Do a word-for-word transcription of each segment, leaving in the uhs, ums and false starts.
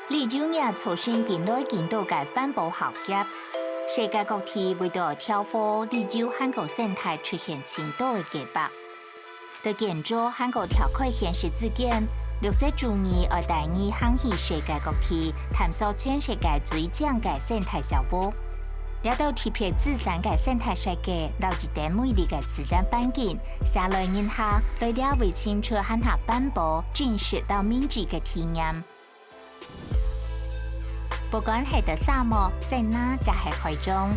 旅遊業造成緊來緊多个環保浩劫，世界各地為著調和旅遊還過生態出現盡多个計畫。在建築還過調開現實之間，綠色主義愛帶你行去世界各地，探索全世界最靚个生態小屋。這兜特別自然个生態設計，摎一等美麗个自然環境，寫來人客來這位尋出還較環保、真實摎明智个體驗。 不管係在沙漠、森林，抑係海中，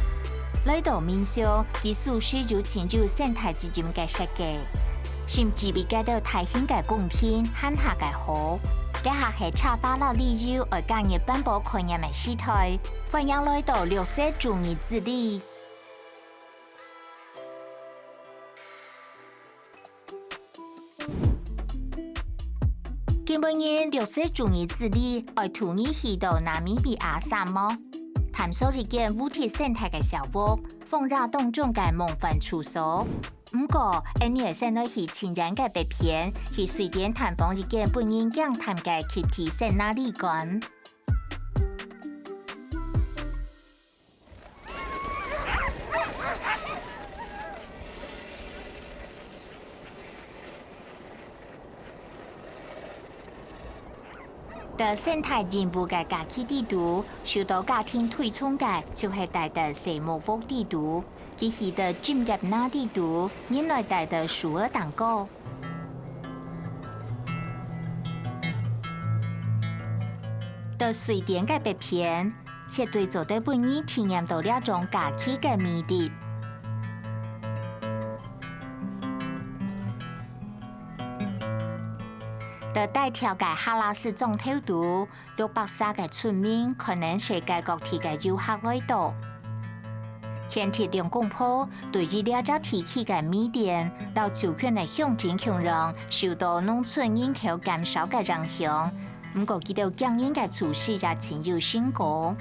來到民宿，佢事實有盡有生態責任个設計，甚至比該兜大型个公廳還較个好。這下係策劃摎旅遊愛加入環保概念个時代，歡迎來到綠色主義之旅。 今晡日綠色主義之旅愛渡你去到納米比亞沙漠，探索一間無敵生態个小屋，風沙當中个夢幻住所。毋過，𫣆俚愛先來去親人个北片，去瑞典探訪一間分人驚嘆个集體森林旅館。 在生態任務个假期裡肚，受到家庭推崇个就係戴在細木屋裡肚，佢去到針葉林裡肚，人來戴在樹仔頂高。 在瑞典个北片，絕對做得分你體驗到這種假期个魅力。在大條个哈拉斯莊頭肚，六百儕个村民，可能世界各地个遊客來到。 天鐵兩公婆對於這隻地區个美麗，摎周圈个鄉鎮共樣受到農村人口減少个影響。毋過，佢兜驚人个廚師也盡有成果。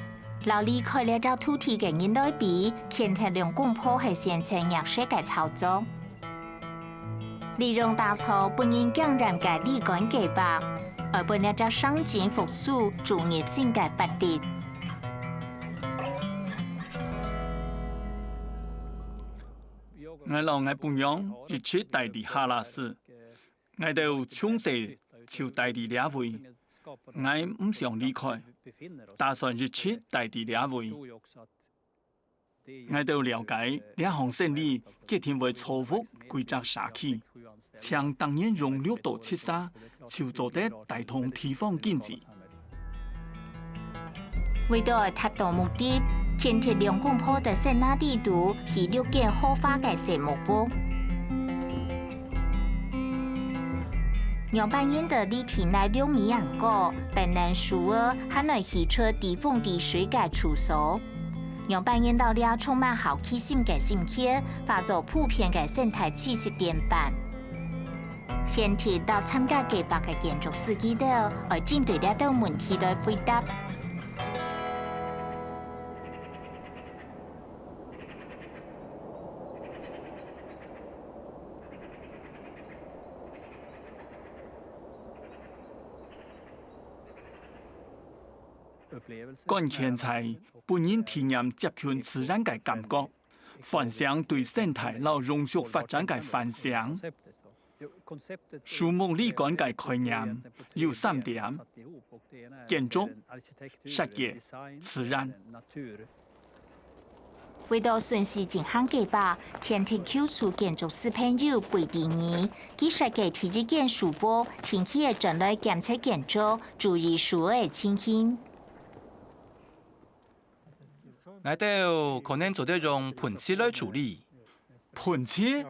摎離開這隻土地个人來比，天鐵兩公婆係先前弱勢个操作。 利用打造分人驚豔个旅館計畫，愛分這隻城鎮復甦注入新个活力。𠊎摎𠊎餔娘一直戴在哈拉斯，𠊎兜從細就戴在這位，𠊎毋想離開，打算一直戴在這位。 𠊎兜了解這項生理決定會造福歸隻社區，淨逐年用六到七儕就做得帶動地方經濟。為著愛達到目的，天鐵兩公婆在森林裡肚起六間豪華个細木屋。仰般形在裡肚內留米恁高，分等樹仔還愛起出滴風滴水个住所。 仰般形摎這充滿好奇心个心結，化作普遍个生態知識典範。天鐵摎參加計畫个建築師佢兜，愛針對這兜問題來回答。 觀現在分人體驗接近自然个感覺，喚醒對生態摎永續發展个反省。樹木旅館个概念有三點：建築、設計、自然。 為著順序進行計畫，天鐵求助建築師朋友貝蒂尼，佢設計第一間樹屋，定期會轉來檢查建築，注意樹仔个情形。𠊎兜可能做得用噴漆來處理。 噴漆？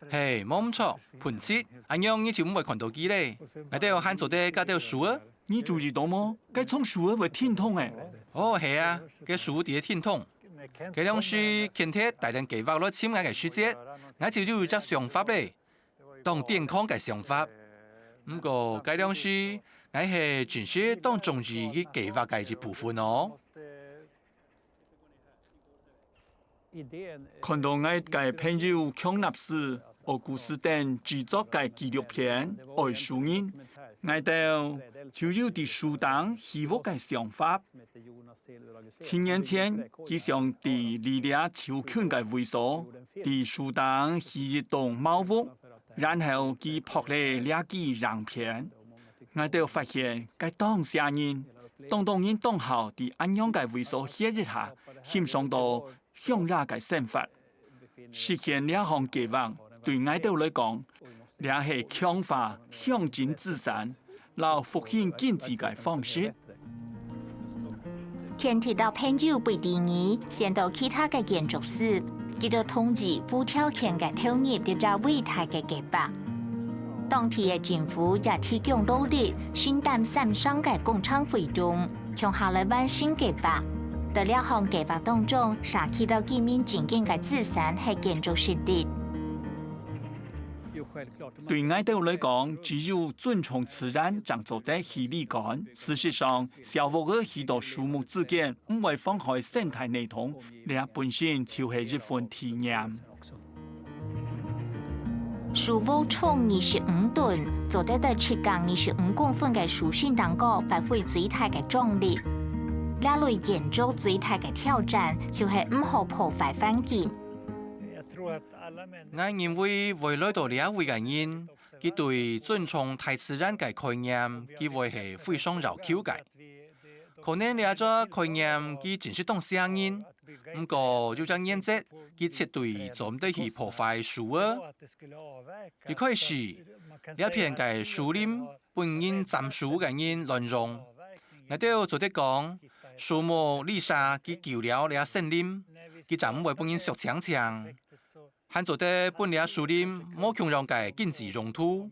係，無毋著，噴漆，恁樣你就毋會看著佢咧。𠊎兜還做得加兜樹仔。你注意著無？該叢樹仔會停動欸。哦，係啊，該樹仔在該停動。該量時，天鐵帶等計畫來尋𠊎个時節，𠊎就有一隻想法咧，當健康个想法。毋過，該量時，𠊎係真實當中意佢計畫个一部分哦。 看著𠊎个朋友強納斯，奧古斯丁製作个紀錄片《愛樹人》，𠊎兜就有在樹頂起屋个想法。七年前，佢想在離這就近个位所，在樹頂起一棟茅屋，然後佢拍了這支影片。𠊎兜發現，該當惜人，當多人當好在恁樣个位所歇一下，欣賞到鄉野个生活。 實現這項計畫，對𠊎兜來講，這係強化鄉鎮資產摎復興經濟个方式。Kenny摎朋友貝蒂尼先到其他个建築師，佢兜同意無條件个投入這隻偉大个計畫。當地个政府也提供勞力，承擔三成个工程費用。 共下來完成計畫。在這項計畫當中，社區摎居民真正个資產係建築實力。對𠊎兜來講，只有尊重自然，正做得起旅館。事實上，小屋仔起到樹木之間，毋會妨害生態系統，這本身就係一份體驗。 樹屋重二十五噸，做得在直徑二十五公分个樹身頂高發揮最大个張力。這類建築最大个挑戰就係毋好破壞環境。 𠊎認為會來到這位个人，佢對尊重大自然个概念，佢會係非常要求个。可能這隻概念佢真實當惜人，毋過有隻原則，佢絕對做毋得去破壞樹仔。一開始，這片个樹林分人斬樹个人濫用。𠊎兜做得講，樹木旅社佢救了這森林，佢正毋會分人削淨淨。 還做得分這樹林無共樣个經濟用途。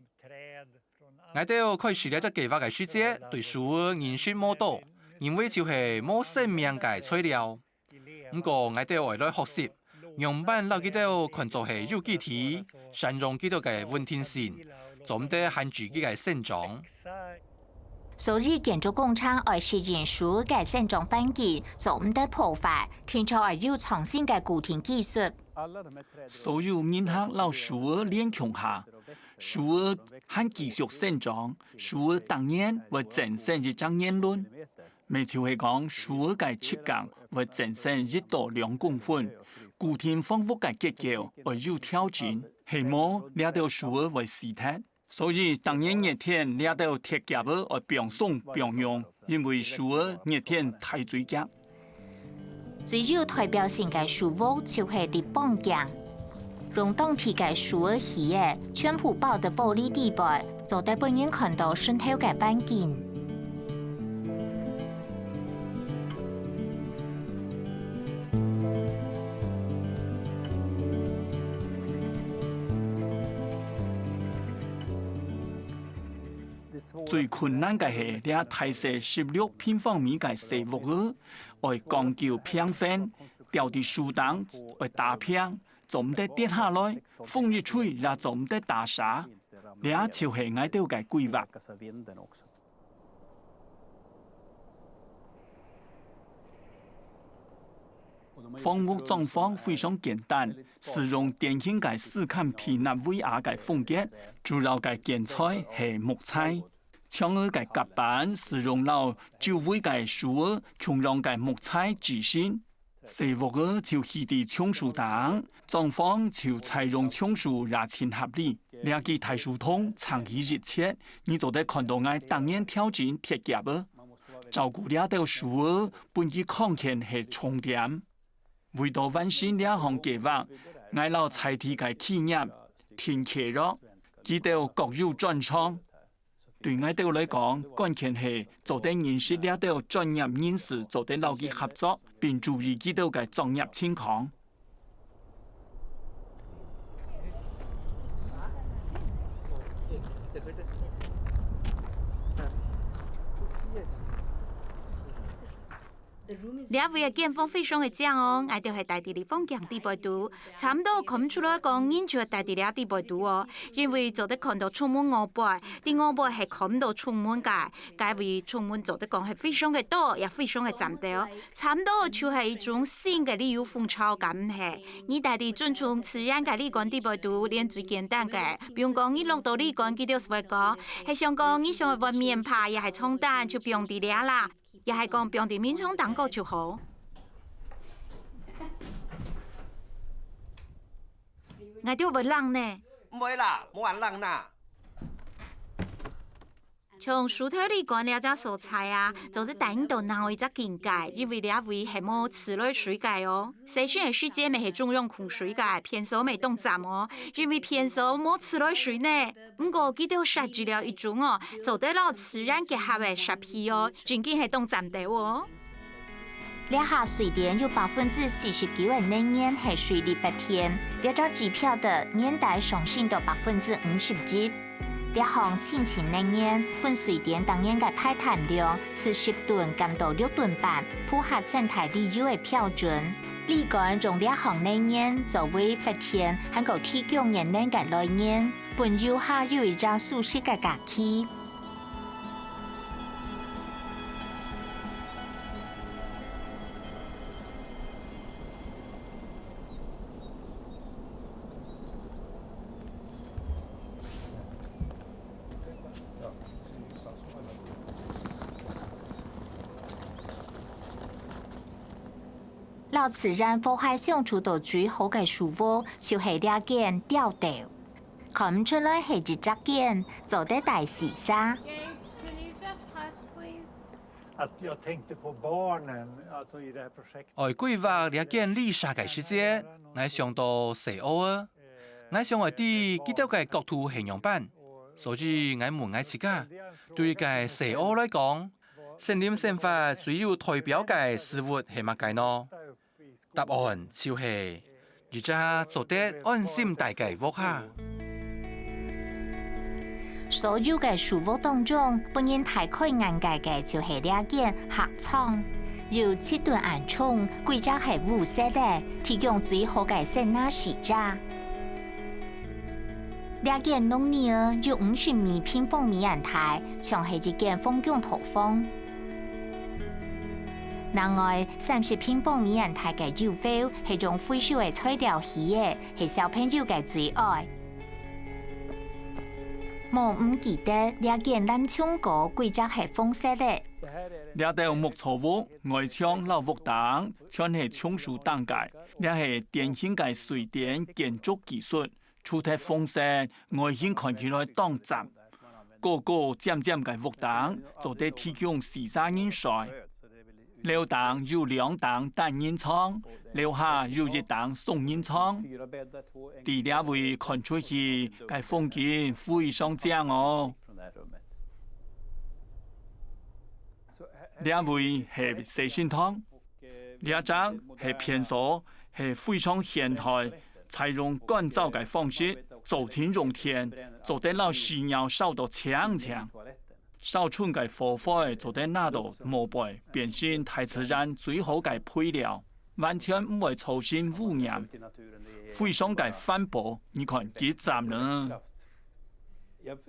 𠊎兜開始這隻計畫个時節，對樹仔認識無多，認為就係無生命个材料。毋過，𠊎兜愛來學習，仰般摎佢兜看做係有機體，善用佢兜个穩定性，做毋得限制佢个生長。 所以建築工程愛適應樹仔个生長環境，做毋得破壞，定著愛有創新个固定技術。所有人客摎樹仔連共下，樹仔還繼續生長，樹仔逐年會增生一隻年輪。乜就係講，樹仔个直徑會增生一到兩公分，固定房屋个結構愛有調整，係無，這兜樹仔會死忒。 所以，逐年熱天，這兜鐵夾仔愛放鬆放用，因為樹仔熱天大嘴夾。最有代表性个樹屋就係立邦鏡，用當地个樹仔起个，全部包在玻璃底背，做得分人看到脣頭个環境。 最困難个係這大細十六平方米个細屋仔，愛講究平衡，吊在樹頂愛打平，做毋得跌下來，風一吹也做毋得打斜。這就係𠊎兜个規劃。 房屋裝潢非常簡單，使用典型个斯堪的納維亞个風格，主要个建材係木材。牆仔个甲板使用摎周圍个樹仔共樣个木材製成。細屋仔就起在松樹頂，裝潢就採用松樹也盡合理。這支大樹桶撐起一切，你做得看到𠊎逐年調整鐵夾仔。 照顧這兜樹仔，分佢康健係重點。為著完成這項計畫，𠊎摎在地个企業、Team Kerok，佢兜各有專長。對𠊎兜來講，關鍵係做得認識這兜專業人士，做得摎佢合作，並注意佢兜个作業情況。 Seperti 這位个間房非常个靚哦，𠊎兜係戴在這風景底背肚，差毋多看毋出來講人就戴在這底背肚哦，因為做得看到窗門外背，在外背係看毋到窗門个，該位窗門做得講係非常个大，也非常个嶄兜，差毋多就係一種新个旅遊風潮，敢毋係？你戴在尊重自然个旅館底背肚，連最簡單个，比如講你落到旅館，佢兜就會講，係想講你想愛換棉被，也係床單，就放在這啦。 也係講放在眠床頂高就好。𠊎兜會冷呢。毋會啦，無恁冷啦。像樹頭旅館這隻所在啊，做得帶你到另外一隻境界，因為這位係無自來水个哦。洗身个時節乜係中央供水个，便所乜當讚哦，因為便所無自來水呢。 毋過，佢兜設計了一種哦，做得摎自然結合个設備哦，正經係當讚兜哦。這下瑞典有百分之四十九个能源係水力發電，這隻支票个年底上升到百分之五十一。這項清淨能源分瑞典逐年个排碳量自十噸減到六噸半，符合全體旅遊个標準。旅館用這項能源作為發電，還過提供熱能个來源。 分遊客有一隻舒適个假期。摎自然和諧相處到最好个樹屋，就係這間吊兜。 看毋出來係一隻間，做得戴四儕。Gage, can you just hush, please? Att jag tänkte på barnen, alltså i det här projektet. 愛規劃這間旅社个時節，𠊎想到細阿仔。𠊎想愛知佢兜个角度係仰般，所以𠊎問𠊎自家，對該細阿來講，森林生活最有代表个事物係麼个呢？ 答案就係一隻做得安心戴个屋下。所有个樹屋當中，分人大開眼界个就係這間客艙，有七噸恁重，規隻係烏色个，提供最好个生存視野。這間籠仔有五十米平方米恁大，像係一間風景套房。 另外，三十平方米恁大个遊泳係用回收个材料起个，係小朋友个最愛。無毋記得，這間籃球架規隻係紅色个。這兜牧草屋外牆摎屋頂全係松樹頂个，這係典型个瑞典建築技術。 除忒紅色，外形看起來當讚。高高尖尖个屋頂，做得提供四儕人睡。樓頂有兩頂單人床，樓下有一頂雙人床。在這位看出去，該風景非常靚哦。這位係洗身堂。 這隻係便所，係非常現代，採用乾燥个方式，做成用電，做得摎屎尿掃到淨淨。燒出个火灰做得拿到墓背，變成大自然最好个肥料，完全毋會造成污染，非常个環保，你看幾讚呢？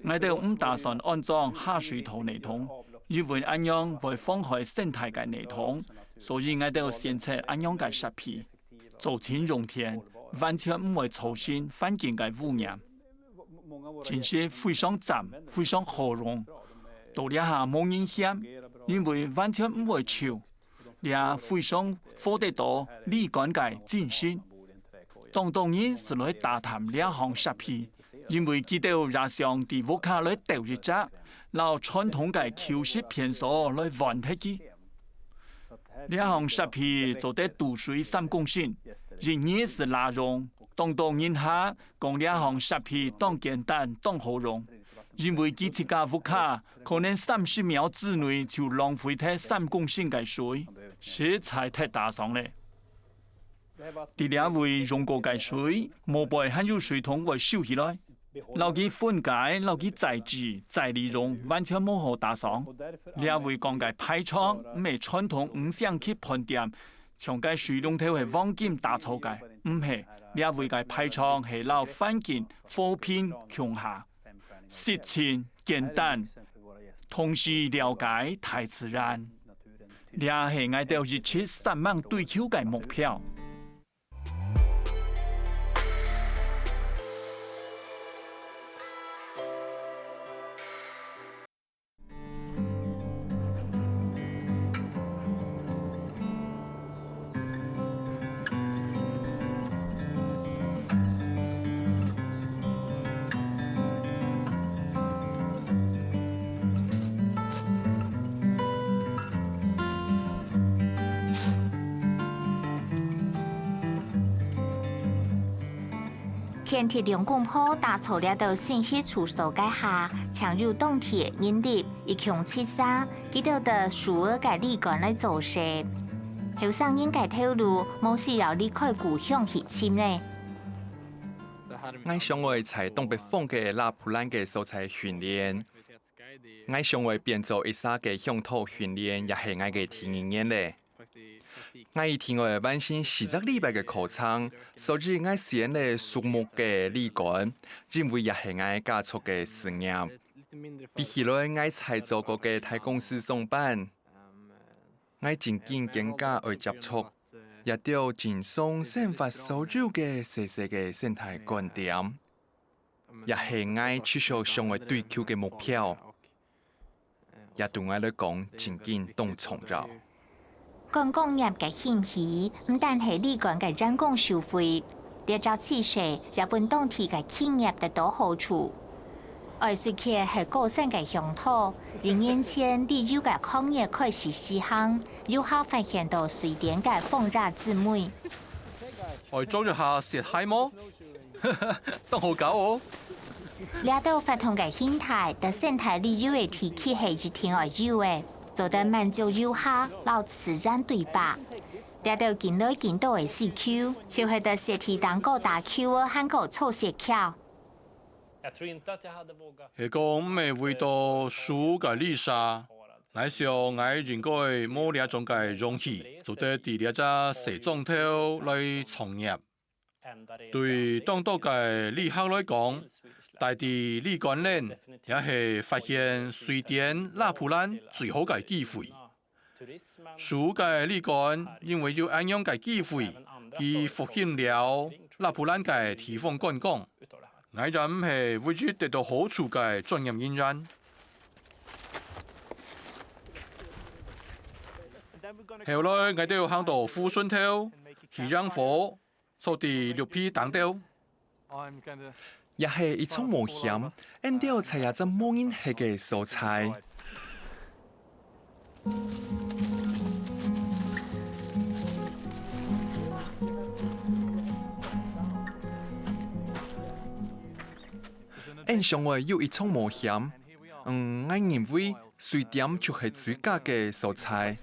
𠊎兜毋打算安裝下水道系統，因為恁樣會妨害生態个系統，所以𠊎兜選擇恁樣个設備，做成用電，完全毋會造成環境个污染。真實非常讚，非常好用。到這下無人嫌，因為完全毋會臭。 這非常符合到旅館个精神。當多人係來打探這項設備，因為佢兜也想在屋下來鬥一隻，摎傳統个舊式便所來換忒佢。這項設備做得儲水三公升，一日係罅用。當多人客講這項設備當簡單、當好用，因為佢自家屋下 可能三十秒之內就浪費忒三公升个水，實在忒打爽咧。在這位用過个水，墓背還有水桶會收起來。摎佢分解，摎佢再製、再利用，完全無好打爽。這位講个排場，毋係傳統五星級飯店，像該水龍頭係黃金打造个，毋係。這位个排場係摎環境和平共下，實情簡單，同時了解大自然。這係𠊎兜一直煞猛追求个目標。 建設兩公婆打造這兜新式住所个下，請有當地人力，一共七儕，佢兜在樹仔个里間來做事。後生人个頭路，無需要離開故鄉去尋咧。 𠊎想愛在東北方个拉普蘭个所在訓練。𠊎想愛變做一儕个向導訓練，也係𠊎个第二年咧。𠊎一定愛完成四隻禮拜个課程，所以𠊎選了樹木个里間，因為也係𠊎家族个事業。比起來，𠊎在做過个大公司上班， 𠊎正經更加愛接觸這兜真像生活所有个細細个生態觀點，也係𠊎持續想愛追求个目標，也對𠊎來講正經當重要。觀光業个興起，毋單係里間个員工受惠，這隻趨勢也分當地个企業得到好處。 愛瑞克係高山个向導，一年前旅遊个行業開始時行，遊客發現到瑞典个荒野之美。愛著一下雪鞋無？當好搞哦！這兜活動个形態，在生態旅遊个地區係一定愛有个，做得滿足遊客摎自然對話。這兜緊來緊多个需求，就係在雪地頂高打球仔，還過坐雪橇。 係講毋係為著樹个里舍，𠊎想𠊎應該無這種个勇氣，做得在這隻細莊頭來創業。對當多个旅客來講，戴在里間頂，也係發現瑞典拉普蘭最好个機會。 樹个里間因為有恁樣个機會，佢復興了拉普蘭个地方觀光。𠊎也毋係唯一得到好處个專業人員。後來，𠊎兜行到湖脣頭，去養蜂， 坐在綠皮頂頭。也係一場冒險，𫣆兜在這隻無人歇个所在。𫣆想愛有一場冒險，嗯，𠊎認為 瑞典就係最佳个所在。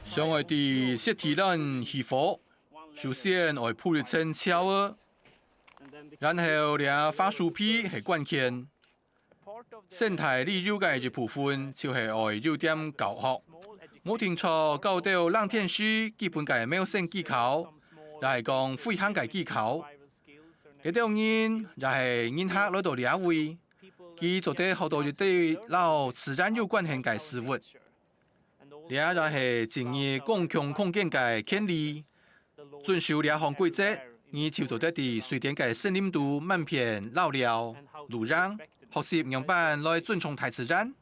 想愛在雪地頂起火，首先愛鋪一層樵仔，然後這椏樹皮係關鍵。生態旅遊个一部分就係愛有點教學，無定著教兜冷天時基本个謀生技巧，也係講飛行个技巧。這兜人也係人客來到這位，佢做得學到一堆摎自然有關係个事物。 這也係進入公共空間个權利。遵守這項規則，你就做得在瑞典个森林肚滿遍遶尞、露營，學習仰般來尊重大自然。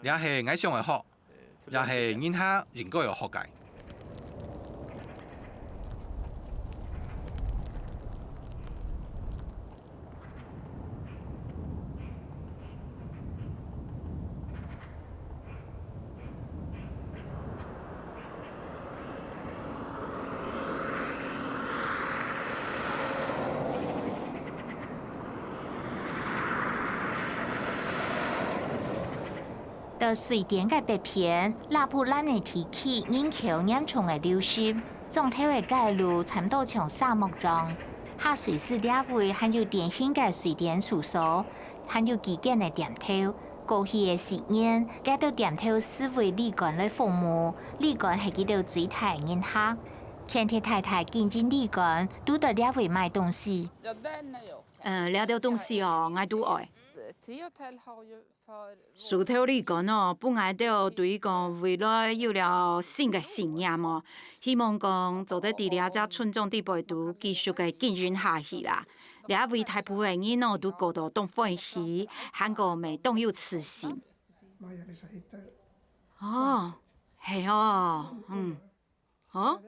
這係𠊎想愛學，也係人客應該愛學个。瑞典个北片，拉普蘭个地區人口嚴重个流失，莊頭个街路慘到像沙漠樣。下瑞士這位還有典型个瑞典住所，還有幾間个店頭。過去个十年，這兜店頭視為旅館來服務，旅館係佢兜最大个人客。健太太經營旅館，堵到這位買東西。呃，這兜東西哦，𠊎都愛。 樹頭旅館哦，分𠊎兜對講未來有了新个信念哦。希望講做得佇這隻村莊底背肚繼續个經營下去啦。這位大部分人哦都過到當歡喜，還過乜當有自信。哦，係哦，嗯，哦。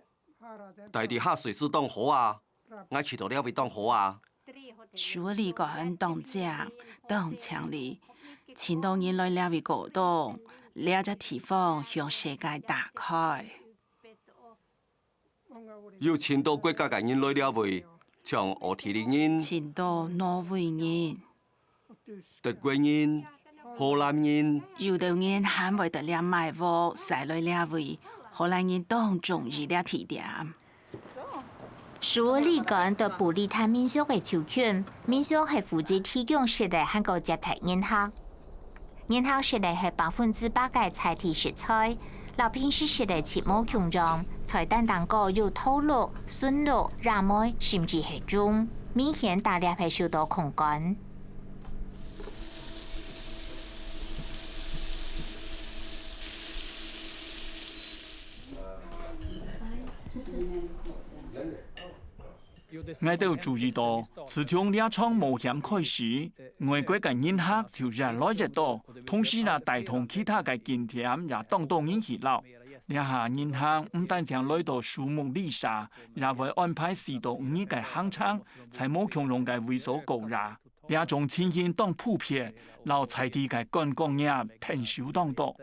戴佇下瑞士當好啊！ 𠊎去到這位當好啊！樹仔旅館當靚，當清麗，盡多人來這位過冬，這隻地方向世界打開。有盡多國家个人來這位，像奧地利人、盡多挪威人、德國人、荷蘭人。有兜人還會到這買屋，徙來這位。荷蘭人當中意這地點。 樹仔旅館在布里坦民宿个就近，民宿係負責提供食个還過接待人客。人客食个係百分之百个在地食材，摎平時食个盡無共樣，菜單當中有土鹿、馴鹿、野味，甚至係豬，明顯打獵係受到控管。 𠊎兜注意到，自從這場冒險開始，外國个人客就越來越多，同時也帶動其他个景點也當多人去尞。這下人客毋單淨來到樹木旅社，也會安排四到五日个行程，在無共樣个位所過夜。 這種情形當普遍，摎在地个觀光業𢯭手當多。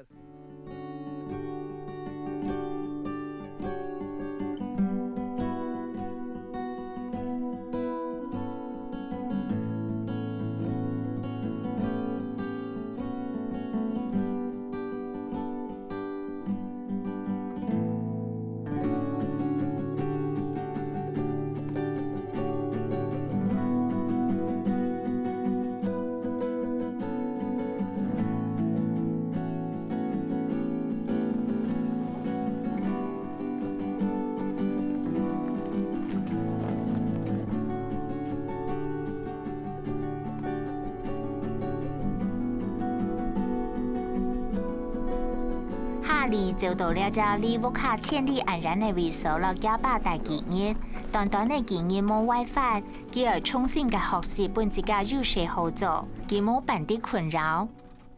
哈利走到這隻離屋下千里恁遠个位所，摎厥爸戴幾日。短短个幾日無外發，佢愛重新个學習分自家有事好做，佢無半滴困擾。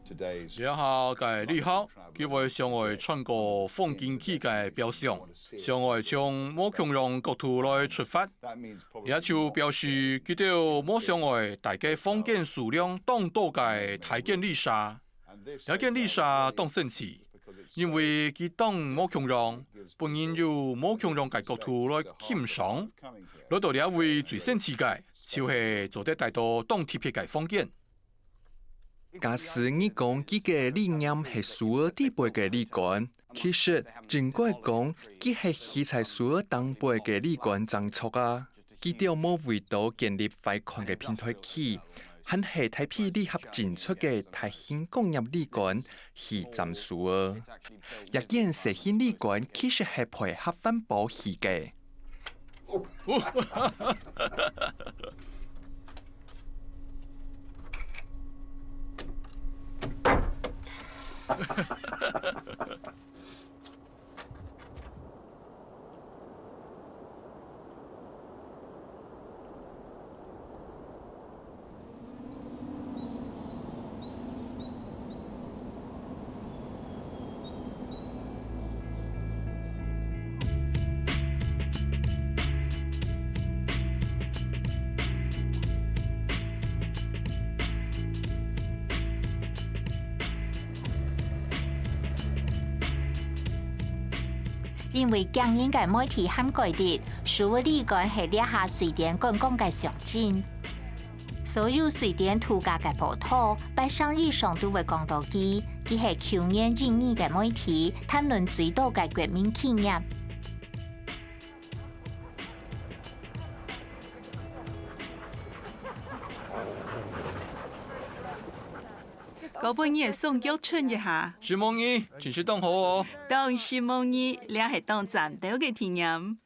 這下个旅客，佢會想愛穿過風景區个表象，想愛從無共樣角度來出發。 這就表示佢兜無想愛戴个房間數量當多个大間旅社。這間旅社當神奇，因為佢當無共樣，分人有無共樣个角度來欣賞。來到這位最神奇个，就係做得戴到當特別个房間。 假使你講佢个理念係樹仔底背个旅館，其實應該講佢係起在樹仔頂背个旅館正著啊！佢兜無為著建立壞看个平台期，還係大批旅客進出个大型工業旅館起站樹仔。這間細型旅館其實係配合環保起个。 因為驚人个媒體涵蓋力，樹仔旅館係這下瑞典觀光个象徵。所有瑞典度假个報導，八成以上都會講到佢，佢係舊年印尼个媒體談論最多个國民企業。 過分你个雙腳伸一下。承蒙你，真係當好哦。當承蒙你，這係當讚斗个體驗。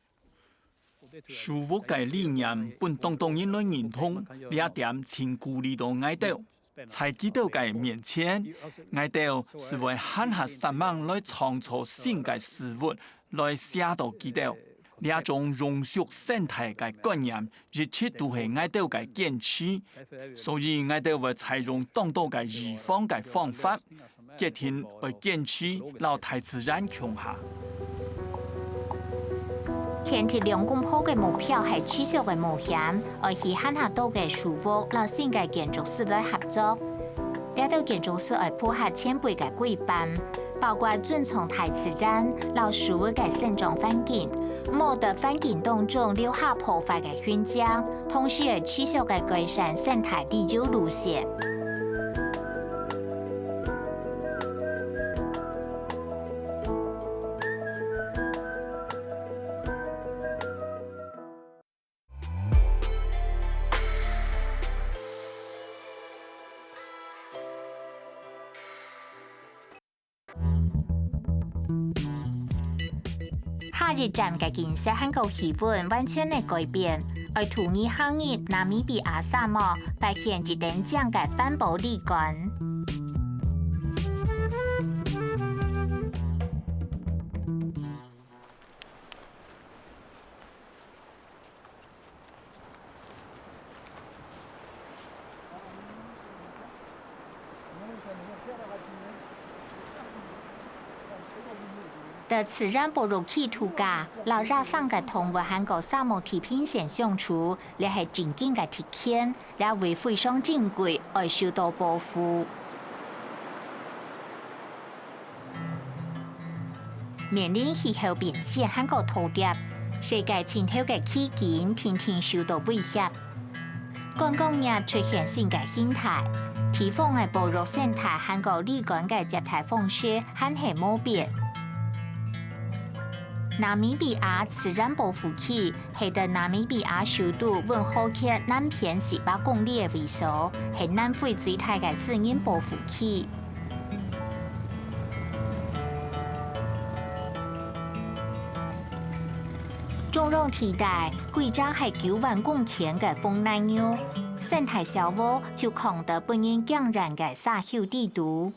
樹屋个理念分當多人來認同，這點真鼓勵到𠊎兜。在佢兜个面前，𠊎兜斯會還較煞猛來創造新个事物，來寫到佢兜。這種永續生態个觀念， 一直都係𠊎兜个堅持，所以𠊎兜會採用當多个預防个方法，決定愛堅持摎大自然共下。建立兩公婆个目標係持續个冒險，愛去還較多个樹屋摎新个建築師來合作。這兜建築師愛符合前輩个規範， 包括尊重大自然摎樹屋个生長環境，莫在環境當中留下破壞个痕跡，同時愛持續个改善生態旅遊路線。 下一站个景色還過氣溫完全个改變，愛渡二行入納米比亞沙漠，發現一等靚个環保旅館。 在自然保育區度假，摎野生个動物還過沙漠地平線相處，這係正經个體驗，這位非常珍貴，愛受到保護。 面臨氣候變遷還過土著，世界盡頭个奇景定定受到威脅。觀光業出現新个形態，地方个保育生態還過旅館个接待方式還係無變。納米比亞自然保護區 係在納米比亞首都溫哥華南片四百公里个位所，係南非最大个私人保護區。中央地帶，規隻係九萬公頃个紅泥妞，生態小屋就囥在分人驚豔个沙丘底肚。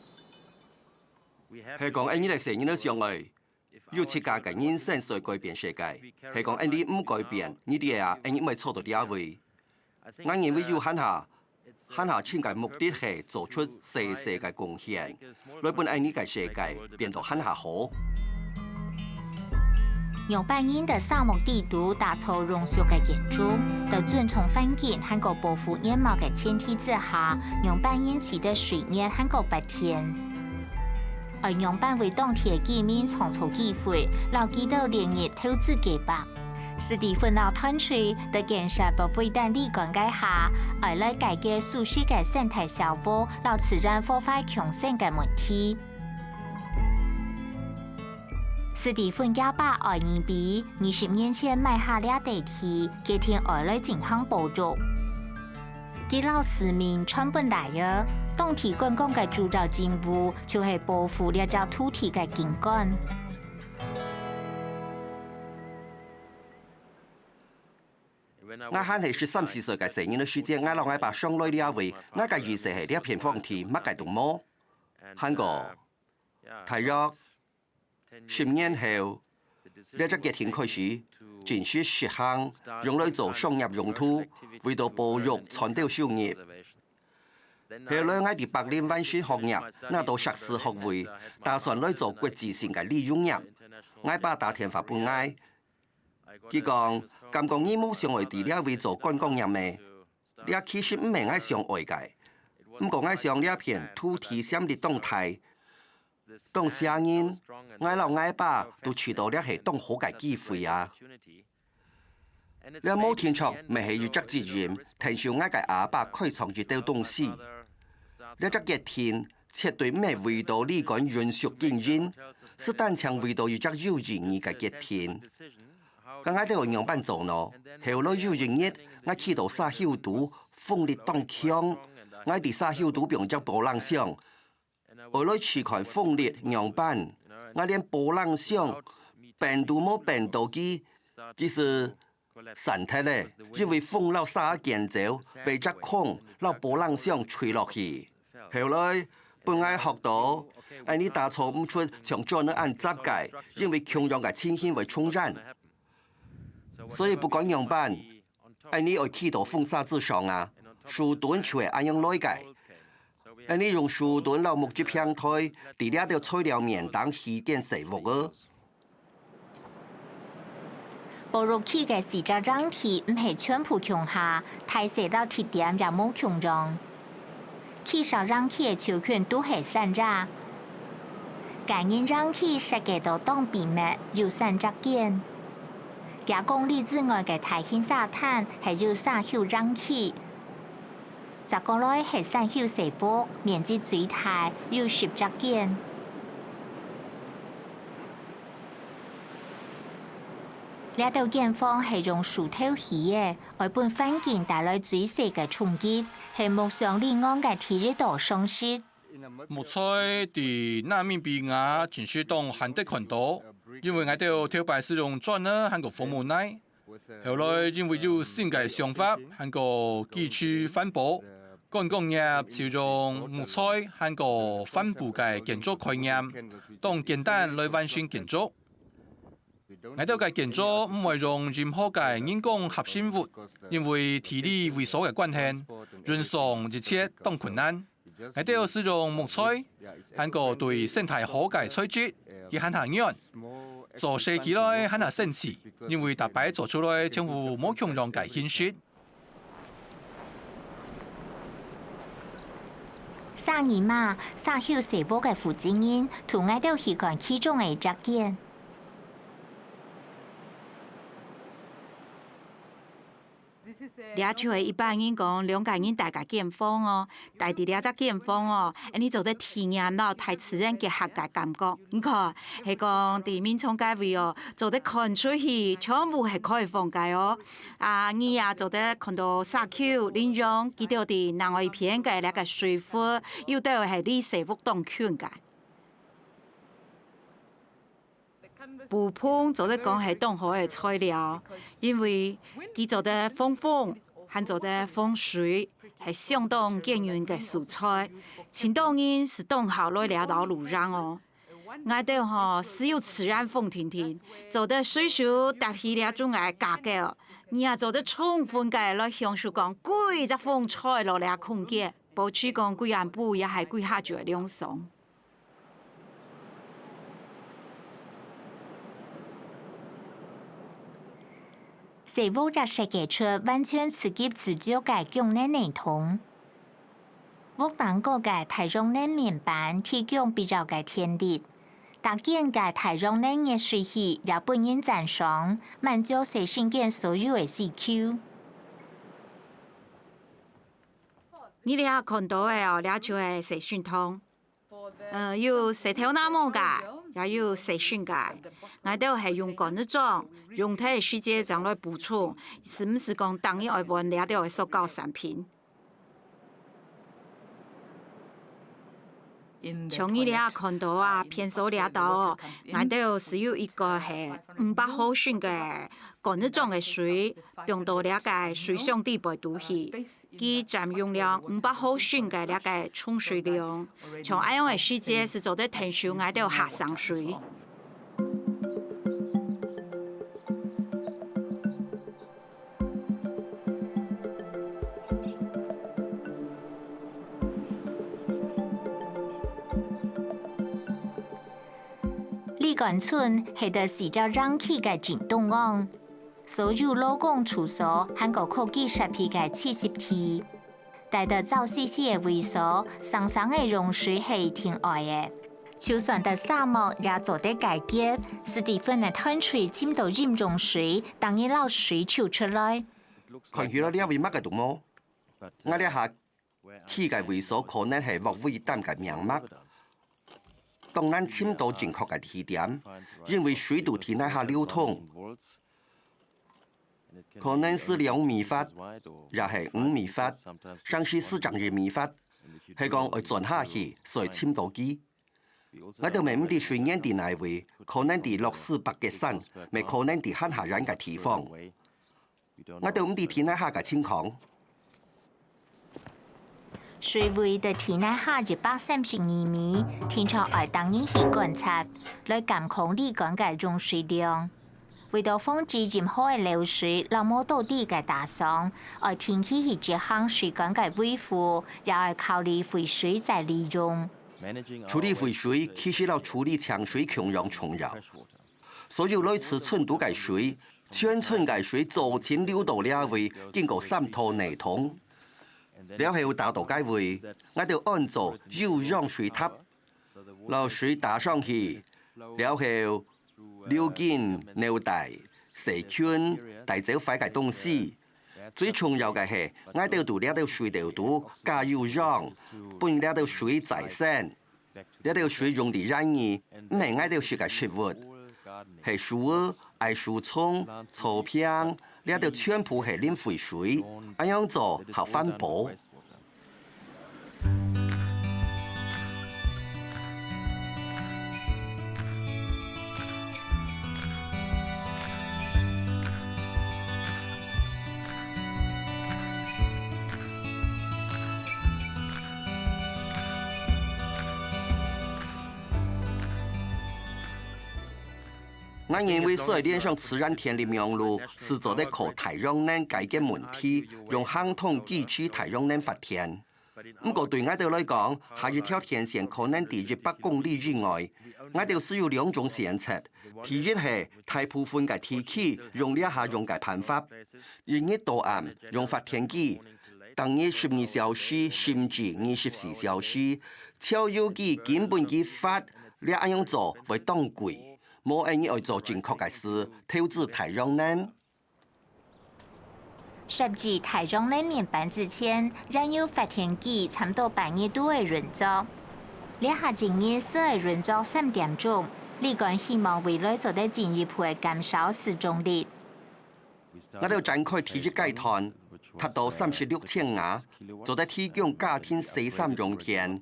係講，𠊎俚个細人仔想愛 有自家个人生，所以改變世界。係講𠊎俚毋改變，你知啊，𠊎俚毋會坐到這位。𠊎認為有還較，還較深个目的係做出細細个貢獻，來分𠊎俚个世界變到還較好。仰般人在沙漠底肚打造永續个建築，在尊重環境還過保護原貌个前提之下，仰般人取得水源還過白天。 愛仰般為當地个居民創造機會，摎佢兜列入投資計畫。史蒂芬摎團隊在建設不歸等旅館个下，愛來解決舒適个生態小屋摎自然破壞共生个問題。史蒂芬厥爸愛人比二十年前買下這塊地，決定愛來進行保育。 佢摎使命傳分倈仔，當地觀光个主要任務就係保護這隻土地个景觀。𠊎還係十三四歲个細人个時節，𠊎摎𠊎爸常來這位，𠊎个意思係這片荒地麼个都無。還過，大約 十年後，這隻決定開始正式實行，用來做商業用途，為到保育賺到收入。後來𠊎在柏林完成學業，拿到碩士學位，打算來做國際性个旅遊業。𠊎爸打電話分𠊎，佢講：「敢講你無想愛在這位做觀光業咩？這其實毋係𠊎想愛个，毋過𠊎想這片土地潛力當大， 當嚇人，𠊎摎𠊎爸都試著這係當好个機會啊！」這無定著乜係一隻責任，𢯭手𠊎个阿爸開創一兜東西。這隻決定絕對毋係為著旅館運宿經營，係單淨為著一隻有意義个決定。該𠊎兜愛仰般做呢？後來有一日，𠊎去到沙丘肚，風力當強，𠊎在沙丘肚放隻波浪箱，愛來試看風力仰般。𠊎連波浪箱拚都無拚著佢，佢就 散忒咧，因為風摎沙撿走，會一空摎波浪箱吹落去。後來，分𠊎學著，恁呢打造毋出像John恁雜个，因為共樣个情形會重現。所以不管仰般，恁呢愛企到風沙之上啊，樹墩就係恁樣來个。恁呢用樹墩摎木質平台，在這兜材料面頂起建細屋仔。 保育區个四隻營地毋係全部共下，大細摎特點也無共樣。幾隻營地个周圈都係山野。個人營地設計到當秘密，有三隻間。幾公里之外个大型沙灘係有沙丘營地。接過來係沙丘細屋，面積最大，有十隻間。 這兜間房係用樹頭起个，愛分環境帶來最細个衝擊，係木匠里昂个第一道常識。木材在納米比亞真實當罕得看著，因為𠊎兜頭擺係用磚仔還過紅木泥。後來因為有新个想法還過基礎環保，觀光業就用木材還過環保个建築概念，當簡單來完成建築。 𠊎兜个建築毋會用任何个人工合成物，因為地理位所个關係，運送一切當困難。𠊎兜係用木材，還過對生態好个材質，佢還較軟，做事起來還較省事，因為逐擺做出來全部無共樣个形式。 Sangima，沙丘細屋个負責人，同𠊎兜去看其中个一隻間。這就係一般人講兩個人戴个間房哦，戴在這隻間房哦，恁呢做得體驗到大自然結合个感覺。你看，係講在眠床該位哦，做得看出去，全部係開放个哦。 啊，你也做得看到沙丘、林湧，佢兜在另外一片个這個水窟，有兜係離細屋當近个。布篷做得講係當好个材料，因為佢做得防風，還做得防水，係相當堅韌个素材。盡多人係當好來這兜露營哦。 𠊎兜吼，係有自然風亭亭，做得隨手搭起這種个架構，你也做得充分个來享受講幾隻風吹落這空間，保持講幾暗晡也係幾下晝个涼爽。細屋也設計出完全自給自足个供暖系統。 屋頂高个太陽能面板提供必要个電力，逐間个太陽能熱水器也分人裝上，滿足洗身間所有个需求。你這下看到个哦，這就係洗身桶。呃，有洗頭那毛个，也有洗身个。𠊎兜係用管子裝，用忒个時節正來補充，係毋係講逐日愛換這兜个塑膠產品？ 像你這下看到啊，便所這兜哦，𠊎兜係有一個係五百毫升个管子裝个水，放到這個水箱底背肚去，佢佔用了五百毫升个這個沖水量。像恁樣个時節係做得𢯭手𠊎兜下省水。 旅館村係在四隻營地个正中央，所有勞工處所還過科技設備个聚集地。戴在燥絲絲个位所，生生个用水係一定愛个。就算在沙漠也做得解決，斯蒂芬个斷水尋到飲用水，逐日摎水抽出來。看起來這位麼个都無。𠊎這下去个位所可能係鑊尾擔个命脈。當難尋到正確个地點，因為水在地泥下流動，可能係兩米闊，也係五米闊，甚至係正一米闊，係講愛鑽下去，所以尋到佢。 𠊎兜乜毋知水源在哪位，可能在洛斯北極山，乜可能在還較遠个地方。𠊎兜毋知地泥下个情況。水位在地泥下一百三十二米，定著愛逐日去觀察，來監控瀝乾个用水量。為著防止任何个漏水摎無到底个打爽，愛定期去執行水管个維護，也愛考慮廢水再利用。 處理廢水其實摎處理淨水共樣重要。所有來自圳肚个水，全圳个水早前流到這位，經過三道系統，了後打到該位，𠊎兜安做有氧水塔，摎水打上去，了後 流經腦袋、細菌，帶走壞个東西。最重要个係，𠊎兜在這兜水頭肚加有氧，分這兜水再生。這兜水用在園裡，毋係𠊎兜食个食物，係樹仔、矮樹叢、草坪，這兜全部係零廢水，恁樣做較環保。 𠊎認為所愛連上自然電力網路，係做得靠太陽能解決問題，用行動支持太陽能發電。毋過對𠊎兜來講，下一條電線可能在一百公里以外。𠊎兜係有兩種選擇：第一係大部分个地區用這下用个辦法，一日到暗用發電機，逐日十二小時甚至二十四小時，照有佢根本佢發，這恁樣做會當貴。 無，𠊎兜愛做正確个事，投資太陽能。設置太陽能面板之前，燃油發電機差毋多半日都愛運作。這下一日係愛運作三點鐘，李官希望未來做得進一步个減少使用率。𠊎兜展開第一階段，達到三十六千瓦，做得提供家庭洗衫用電。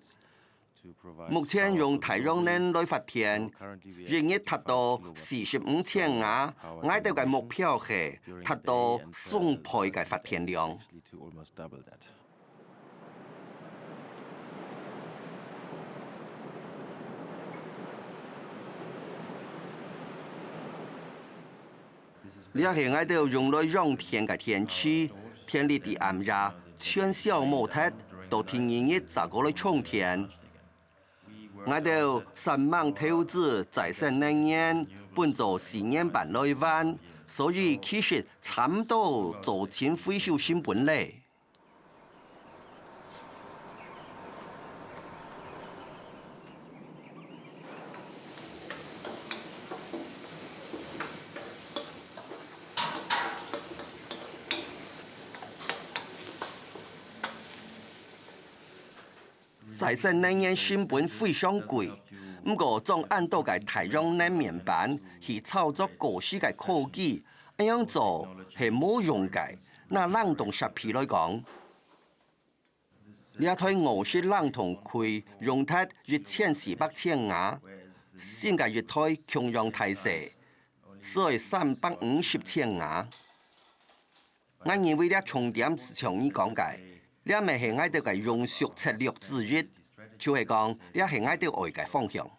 目前用太陽能來發電，一日達到四十五千瓦，𠊎兜个目標係達到雙倍个發電量。這係𠊎兜用來養田个電池，電力在暗夜全消無忒，到第二日再過來充電。 𠊎兜煞猛投資再生能源，分做四年半來還，所以其實差毋多做盡回收成本咧。 再生能源成本非常貴，毋過裝恁多个太陽能面板去操作過時个科技，恁樣做係無用个。拿冷凍設備來講，這台俄式冷凍櫃用忒一千四百千瓦，新个一台共樣大細，所以三百五十千瓦。 𠊎認為這重點係像你講个，這乜係𠊎兜个永續策略之一，就係講，這係𠊎兜愛个方向。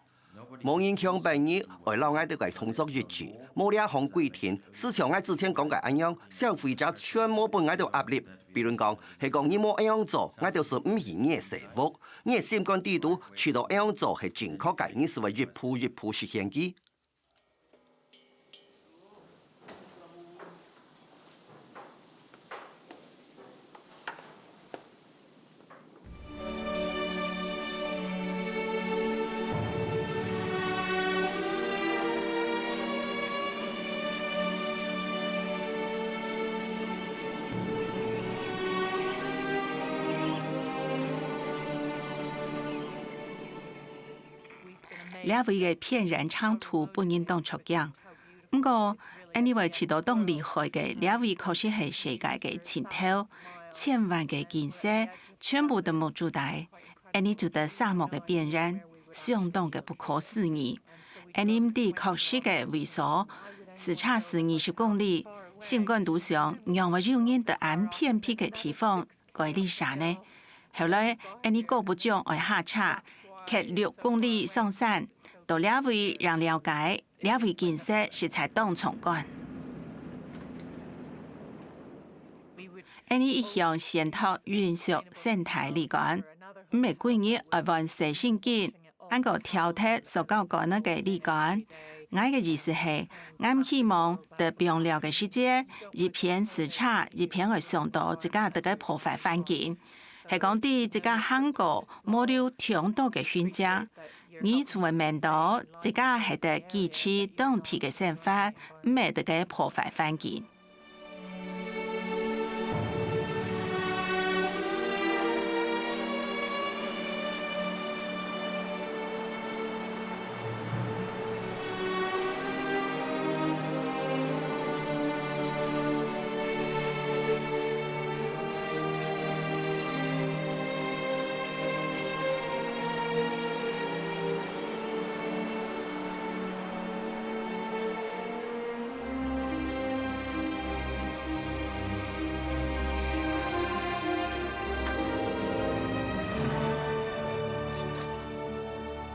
無人強迫你愛摎𠊎兜个動作一致，無這項規定，係像𠊎之前講个恁樣，消費者全無分𠊎兜壓力。比論講，係講你無恁樣做，𠊎兜係毋去你个細屋，你个心肝底肚知道恁樣做係正確个，你係會一步一步實現佢。這位个片源長度分人當著驚。毋過，𠊎俚會試著當厲害个，這位確實係世界个盡頭，千萬个景色全部都目珠大，𠊎俚就在沙漠个邊緣，相當个不可思議。𠊎俚毋知確實个位所，時差係二十公里，心肝肚想，仰會有人在恁偏僻个地方 該裡尞呢？後來，𠊎俚姑不將愛下車，蹶六公里上山，到這位正了解，這位景色實在當壯觀。𠊎俚一向先擇民宿生態旅館，毋係歸日愛換洗身巾， 還過挑忒塑膠罐仔个旅館。𠊎个意思係，𠊎毋希望在放尞个時節，一片駛車，一片愛想著自家在該破壞環境，係講知自家行過無留當多个痕跡。你就會愐著自家係在支持當地个生活，毋係在該破壞環境。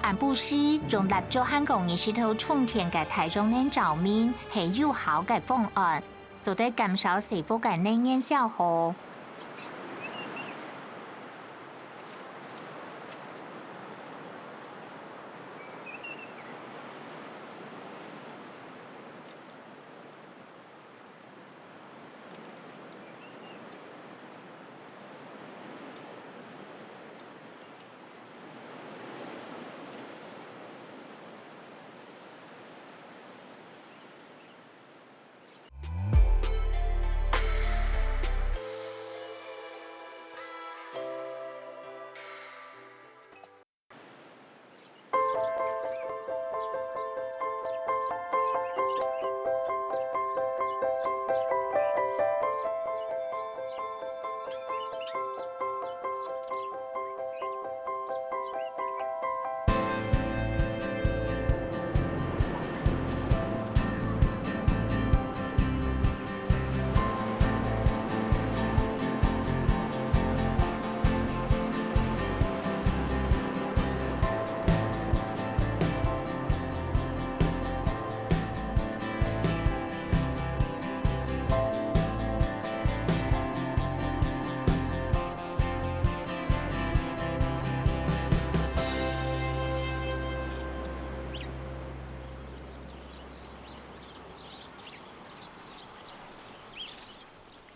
暗晡時，用蠟燭還過日時頭充電个太陽能照明係有效个方案，做得減少細屋个能源消耗。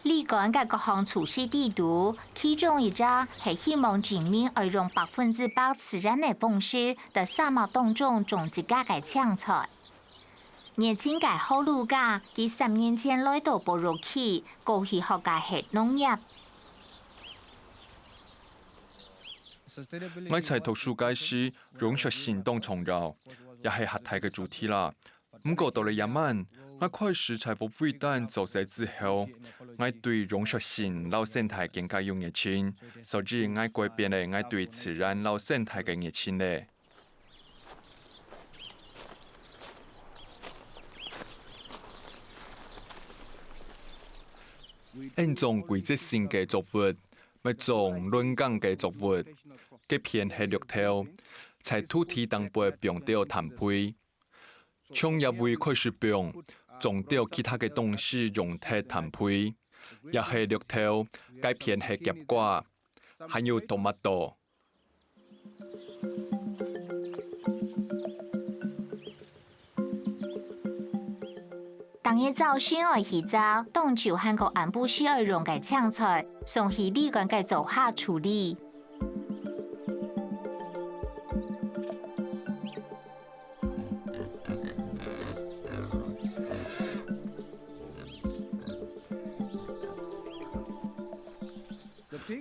旅館个各項廚師地圖，其中一隻係希望居民愛用百分之百自然个方式，在沙漠當中種自家个青菜。年輕个何魯嘉，佢三年前來到部落區，過去學个係農業。 𠊎在讀書該時，永續性當重要，也係較大个主題啦。毋過到了這滿，𠊎開始在屋背擔做事之後，𠊎對永續性摎生態更加有熱情，所以𠊎改變了𠊎對自然摎生態个熱情咧。 𫣆種季節性个作物，乜種輪耕个作物，該片係綠豆，在土地頂背放兜炭胚。從這位開始放，種兜其他个東西用忒炭胚，也係綠豆，該片係挾瓜，還有tomato。 逐日朝晨愛起早，當晝還過暗晡時愛用个青菜，送去旅館个灶下處理。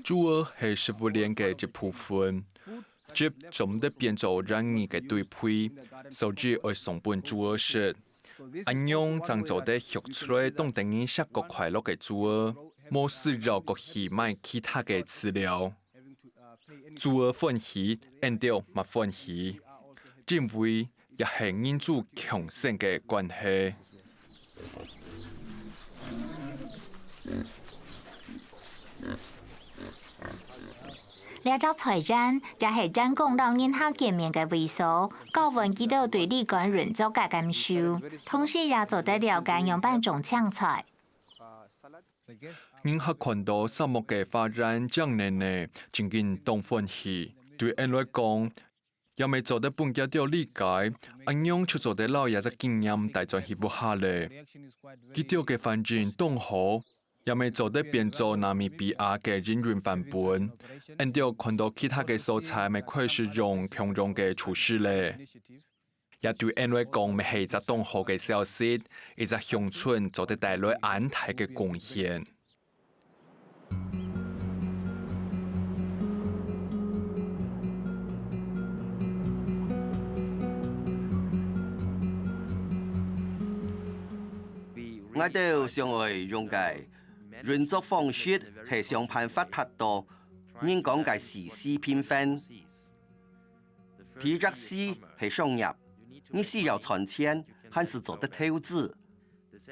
豬仔係食物鏈个一部分，汁做毋得變做人个堆肥，所以愛送分豬仔食。恁樣正做得畜出來當得人惜个快樂个豬仔，無需要過去買其他个飼料。豬仔歡喜，𫣆兜嘛歡喜，因為這係人豬共生个關係。 這隻菜園也係員工摎人客見面个位所，交換佢兜對里間運作个感受，同時也做得了解仰般種青菜。人客看到沙漠个花園靚艷艷，正經當歡喜。對𫣆來講， 也乜做得分佢兜理解，恁樣就做得摎這隻經驗帶轉去屋下咧。佢兜个環境當好，也乜做得變做納米比亞个營運範本。𫣆兜看到其他个所在乜開始用共樣个措施咧。這對𫣆來講乜係一隻當好个消息，一隻鄉村做得帶來恁大个貢獻。 𠊎兜想愛用个運作方式係想辦法達到人講个四C平衡。第一隻C係商業，你需要賺錢，還係做得投資。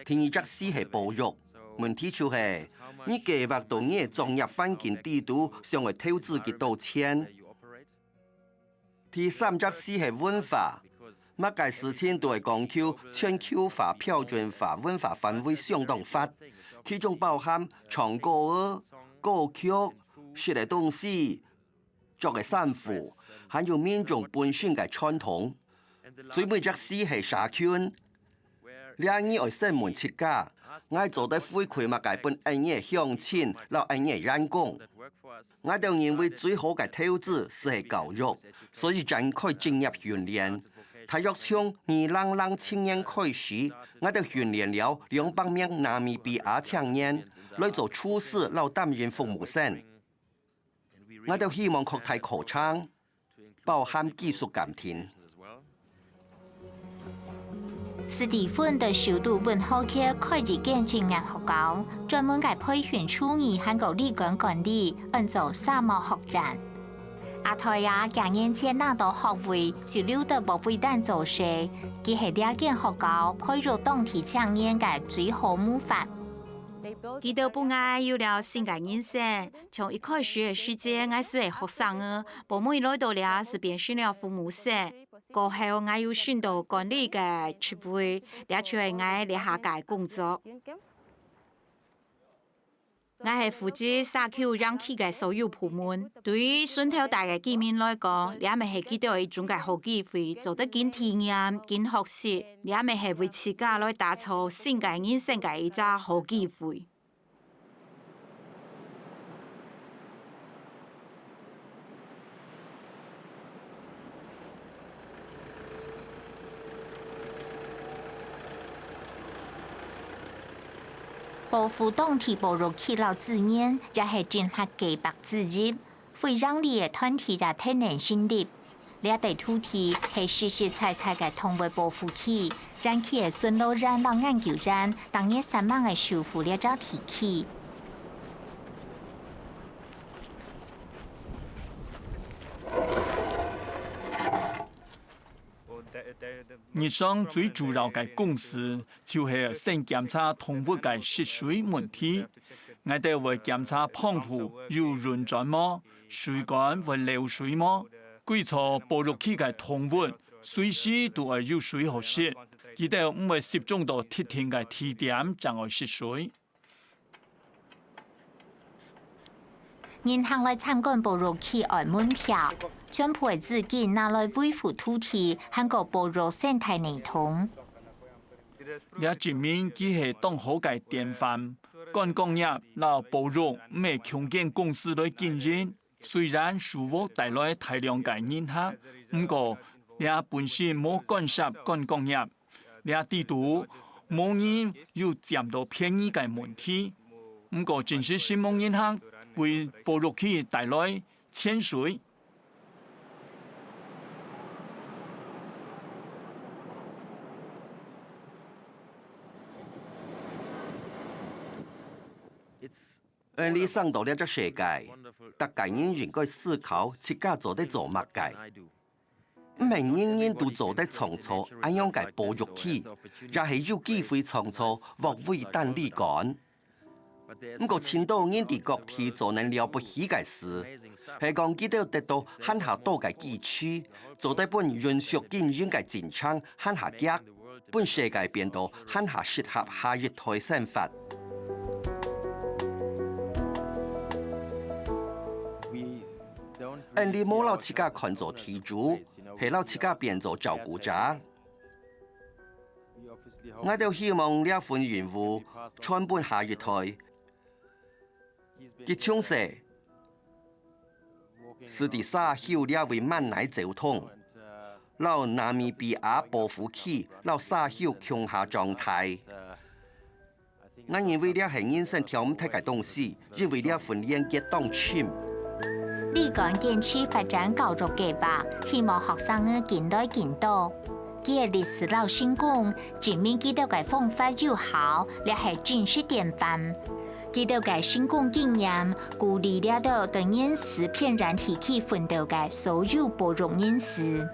第二隻C係保育，問題就係，你計畫到你个作業環境底肚想愛投資幾多錢。第三隻C係文化，麼个事情都愛講究全球化、標準化、文化範圍相當闊，其中包含唱歌仔、歌曲、食个東西、 著个衫褲，還有民眾本身个傳統。最尾隻C係社群。這你愛先問自家，𠊎做得回饋麼个分𫣆个鄉親摎𫣆个員工？𠊎兜認為最好个投資就係教育，所以展開職業訓練。大約從二零零七年開始，𠊎兜訓練了兩百名納米比亞青年來做廚師摎擔任服務生。 𠊎兜希望擴大課程，包含技術鑑定。史蒂芬在首都溫哥華開一間職業學校，專門个培訓廚藝還過旅館管理，安做沙漠學院。阿泰也幾年前拿到學位，就留在屋背等做事，佢係這間學校培育當地青年个最好模範。佢兜分𠊎有了新个人生， 從一開始个時節，𠊎係个學生仔，保姆來到這就變成了服務生。過後，𠊎又升到管理个職位，這就係𠊎這下个工作。𠊎係負責社區營區个所有部門。對於順頭帶个居民來講，這乜係佢兜一種个好機會，做得緊體驗、緊學習。這乜係為自家來打造新个人生个一隻好機會。 保護當地保育區摎資源，也係政策計畫之一。 非營利个團體也跈等成立。這塊土地係實實在在个動物保護區，園區个巡邏員摎研究員逐日煞猛个守護這隻地區。日常最主要个工事就係先檢查動物个食水問題。𠊎兜會檢查pump有運轉無，水管會漏水無。歸座保育區个動物隨時都愛有水好食，佢兜毋會集中到特定个地點正愛食水。 人客來參觀保育區愛門票，全部个資金拿來維護土地，還過保育生態系統。這證明佢係當好个典範。觀光業摎保育毋係共間公司來經營，雖然收穫帶來大量个人客，毋過這本身無干涉觀光業。 這底肚無人有佔到便宜个問題。毋過真實承蒙人客為保育區帶來泉水。恩俚生到這隻世界，逐個人應該思考自家做得做麼个。毋係人人都做得創造恁樣个保育區，也係有機會創造鑊胃蛋旅館。毋過，盡多人在各地做能了不起个事，係講佢兜得到還較多个機會，做得分永續經營个進程還較遽，分世界變到還較適合下一代生活。恩俚無摎自家看做地主，係摎自家變做照顧者。 𠊎兜希望這份任務傳分下一代。佢從細就在沙丘這位滿泥溝洞，摎納米比亞保護區摎沙丘共下長大。 𠊎認為這係人生跳毋忒个東西，因為這份連結當深。旅館堅持發展教育計畫，希望學生仔緊來緊多。佢个歷史摎成功，證明佢兜个方法有效，這係真實典範。佢兜个成功經驗，鼓勵這兜在原始偏遠地區奮鬥个所有保育人士。